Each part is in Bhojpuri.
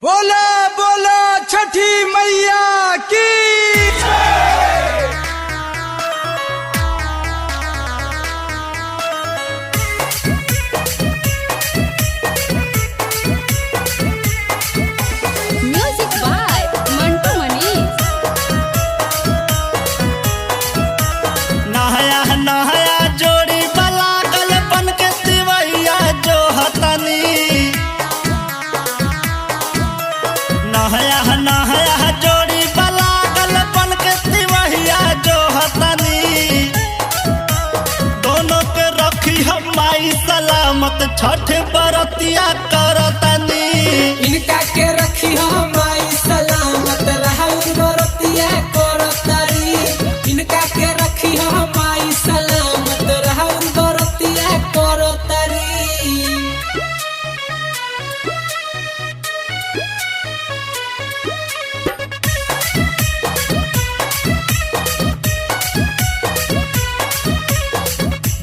बोला बोला छठी मैया की। Music by Mantu Manish. नहया नहया जोड़ी बला गलपन के तिवैया जो हतनी। नहया नहया जोड़ी बला गलपन के तिवैया जो हतनी। दोनों के रखी हम माई सलामत छठ बरतिया करतनी। इनका के रखी हम माई सलामत रहल बरतिया करतरी। इनका के रखी हम माई सलामत रहल बरतिया करतरी।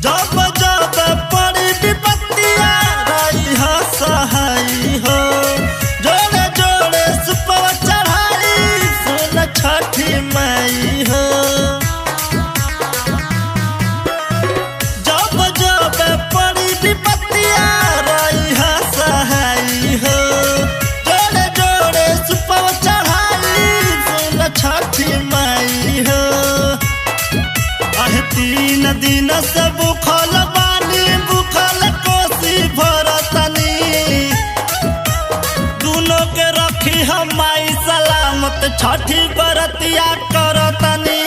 जब जब पड़ी विपत्तिया रही हो सहाई हो। जोड़े जोड़े सुपव चढ़ाई सुन छठी माई हो। जब जब पड़ी विपत्तिया रही हो सहाई हो। जोड़े जोड़े सुपव चढ़ाई सुन छठी माई हो। अह तीन दिन से बुखल बानी बुखल कोसी भरतनी। दोनों के रखी हम माई सलामत छठी बरतिया करतनी।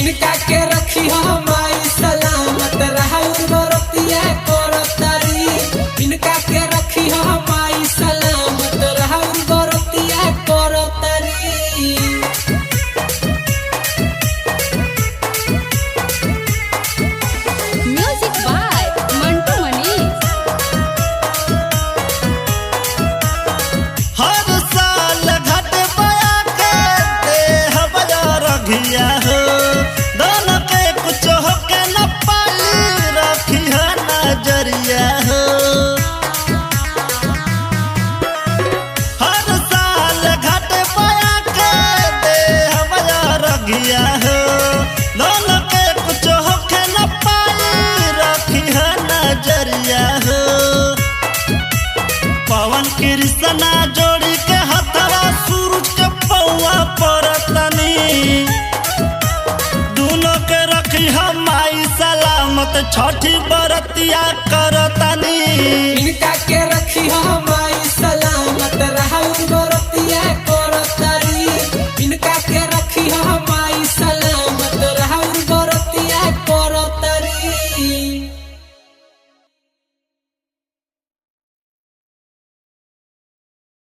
इनका के रखी हम माई सलामत रहल बरतिया करतरी। इनका के रखी हम माई सलामत रहल बरतिया करतरी। Music by Mantu Manish. हर साल घट बया के देह बया रघिया हो। दोनों के कुछ होके न पाई रखी है नजरिया हो। हर साल घट बया के देह बया रघिया हो। दोनों के कुछ होके न पाई रखी है नजरिया हो। पवन कृष्णा जोड़ी के हथवा सूरज के पौआ परतनी। दोनों के रखी हम माई सलामत छठी बरतिया करतनी। इनका के रखी हम